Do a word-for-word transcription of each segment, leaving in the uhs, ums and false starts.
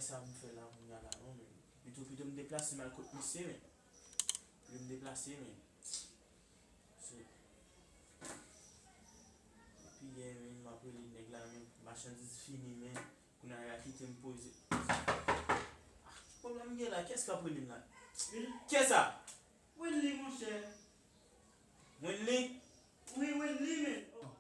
Sa m fè la kounye a la non, men. Pito, pito m deplase m al kot misye, men. Pito m deplase, men. Se Pi gen, men, m ap rele nèg la, men. Machandiz fini, men. Kounye a, y a kite m poze. Ah, ki pwoblèm gen la? Kiyès k ap rele m la? Kiyès sa? Wendy, monchè. Wendy? Wi, Wendy, men. Oh.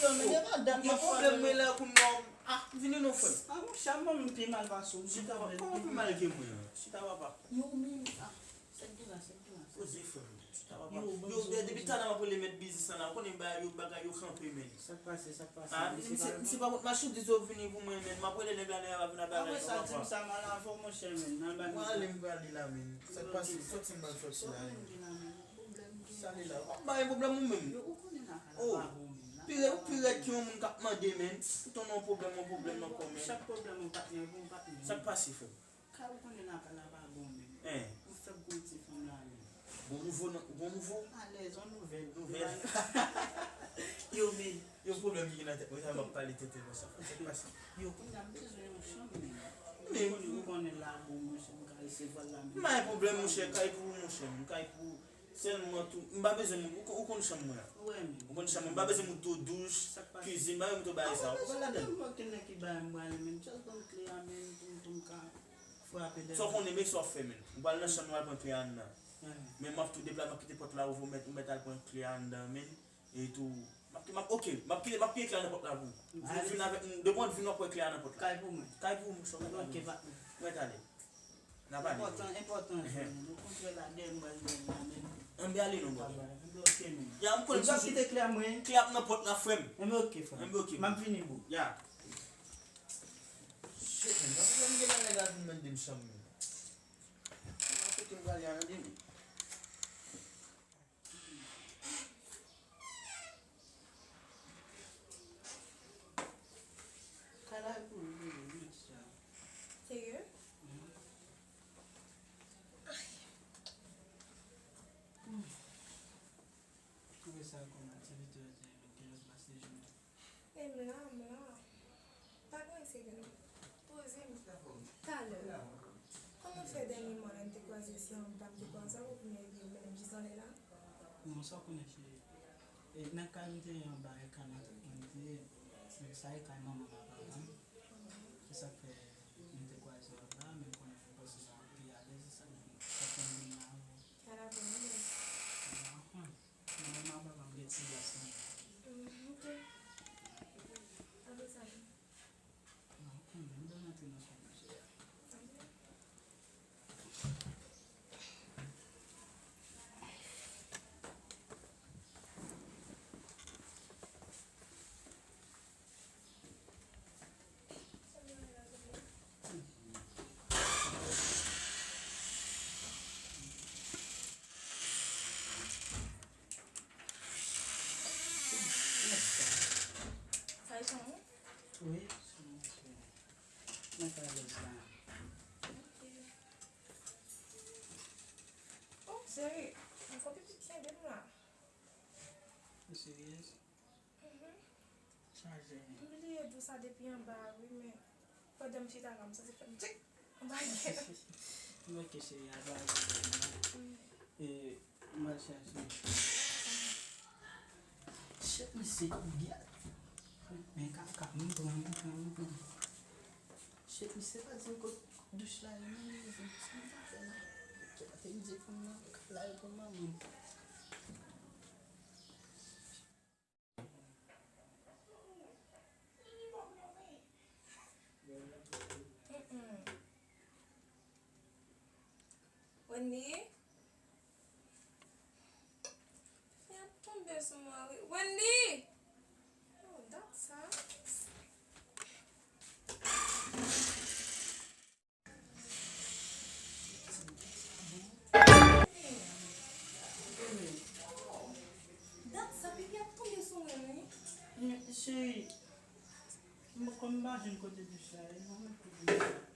Yo, men, devan dat m ap pale. Gen pwoblèm, men, la, kounye a. Ah, vini non, frè m. Ah, monchè, mwen, m pi mal pase w. Chita, papa, kòman pi mal ke mwen an? Chita, papa. Yo, men, ah, sèl tou la, sèl tou la. Poze, frè m. Chita, papa. Yo, yo, depi talè m ap rele mèt biznis lan la, ou konnen bagay yo, bagay yo kanpe, men. Sa k pase, sa k pase? Ah, men se, se pa kont machandiz yo vini pou mwen, men. M ap rele nèg la, nèg la pa vin ap bagay non, papa. Apre sa, di m sa, m al avè w, monchè, men. Nan bagay. Mwen ale, m prale la, men. Sa k pase? Sòti m pral sòti la, men. Sa li la. W ap bay pwoblèm ou menm. Yo, ou konnen la, la pa bon, men. Pi rèd, pi rèd ki yon moun k ap mande, men. Ou tonn yon pwoblèm, yon pwoblèm nan kò, men. Chak pwoblèm yon patnè, bon patnè. Sa k pase, frè m? Ka ou konnen la, la pa bon, men. Hein. Ou fèk gwo ti fanm la, men. Bon nouvo, non, bon nouvo. Alèz, yon nouvèl. Nouvèl. Yo, men. Yon pwoblèm ki nan tèt mwen, sa m ap pale tenten konsa. Sa k pase? Yo, kounye a m bezwen yon chanm, men. Men. Ou konnen, ou konnen la, bon, monchè, m ka resevwa l la, men. M pa gen pwoblèm, monchè, kay pou ou, monchè, m kay pou ou. Sèlman tou, m pa bezwen moun, ou, ou konn chanm mwen an. Ou konn chanm mwen, m pa bezwen moun tou douch, kizin, m pa bezwen moun tou bagay sa. Ou pa ladan. Mwen konnen ki bagay m prale, men. Just ban m kle a, men, pou, pou m ka frape dèyè. Sa w konnen, men sa w ap fè, men. Ou pral nan chanm nan, w al pran kle a anndan. Men m ap tou deplase, m ap kite pòt la ouvè, ou mèt, ou mèt al pran kle a anndan, men. E tou, m ap, m ap, oke, m ap kite, m ap kite kle a nan pòt la pou ou. Vin avèk m, depi w vin, w ap wè kle a nan pòt la. Kay pou mwen. Kay pou ou, monchè, w mèt ale. Oke, patnè. N ap ale. Enpòtan, enpòtan, frè m. Okontrè, la, dèyè m pral dèyè la, men. Anben ale non, brother. Anben, oke, men. Ya, m konnen. Ou ap kite kle a mwen? Kle a ap nan pòt la, frè m. Enben, oke, frè m. Enben, oke, men. M ap vini, bro. Ya. Shit, men. Nan pwoblèm gen la, nèg la vin mande m chanm, men. Nan kote m prale a, tande, men. Kay la pou ou, pou ou, wi, sa. Serye? Mhm. Ay. Hmm. Ou wè sa kòm aktivite yo te, ki lòt pase jounen? E m la, m la. Pa gen anyen serye non. Poze m. Talè. Kòman fè dènye mwa la n te kwaze se yon dam te kwaze avè w pou mwen epi ou mennen m jis anlè la? Bon, sa w konnen cheri. E nan kay m te ye anba e kay matant mwen m te ye. Men sa e kay manman m ak papa m. Se sa k fè nou te kwaze anba, men konnen m panse sa pi alèz, se sa k fè m vin la avè w. Kay la vrèman bèl. Mwen, mwen, mwen, mwen gen ti glas nan men. Mm, ok. Apre sa, non, mwen, mwen antre nan chanm misye a. Sa e chanm ou? Wi, chanm mwen, cheri. Mwen ka alèz la. Ok. Oh, cheri, m konn pitit kenbe m la. Ou seryèz? Mhm. Chaje. M bliye di w sa depi anba a, wi, men pandan m chita la, m santi kè m tchik anba kè. Ok, cheri, a pa gen pwoblèm non. Mm. E, m al chaje. Shit, mesye, tou gèt. Men kaka, m pran, m pran, m pran. Shit, mesye pa di m kot douch la ye non, mesye. Sa m ta fè la? Kè pa te di fanm nan, kaka la yo pou manman m. Mm-mm. Wendy? Pipi ap tonbe sou mwen, wi. Wendy! Oh, dat sa. Dat sa, pipi ap tonbe sou mwen, wi. Men, cheri, m, kòm m pa jwenn kote douch la ye, m pa konn kote douch la.